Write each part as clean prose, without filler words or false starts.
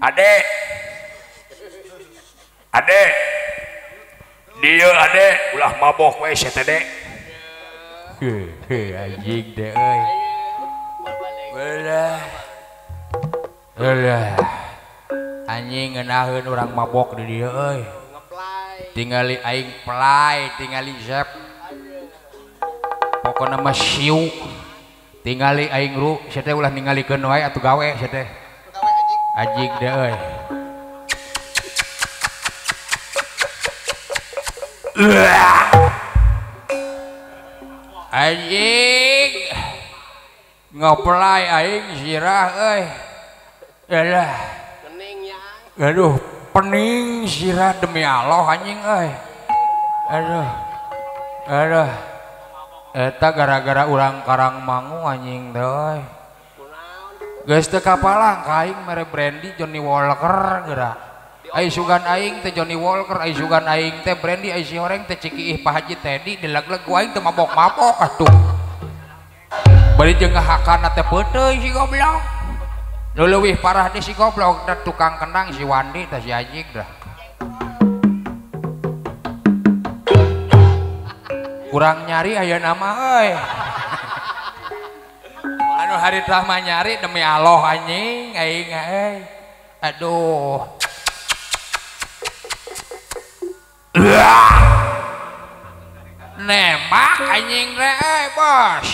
Ade. Ade. Dieu ade ulah mabok we sia teh de. Heuh anjing teh euy. Ulah. Ulah. Anjing ngeunaheun urang mabok di dieu euy. Tingali aing play, tingali zep. Pokona mah siu. Tingali aing ru, sia teh ulah ningalikeun wae atuh gawe sia teh. Anjing deh euy. Anjing ngoplay aing sirah euy. Alah. Pening ya. Aduh, pening sirah demi Allah anjing euy. Aduh. Aduh. Eta gara-gara urang Karang Mangu anjing teh euy. Geus teu kapalang ka aing mere brandy Johnny Walker geura. Ai sugan aing teh Johnny Walker, ai sugan aing teh brandy, ai si horeng teh cikiih Pak Haji Teddy dilegleg ku aing teh mabok-mabok atuh. Bari jeung ngahakana teh peuteuy si goblok. Nu leuwih parah deui si goblok da tukang kendang si Wandi teh si anjing dah. Kurang nyari ayeuna mah euy. Anu harita mah nyari demi Allah anjing aing euy. Aduh. Nembak anjing teh euy, bos.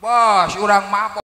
Bos urang mabok.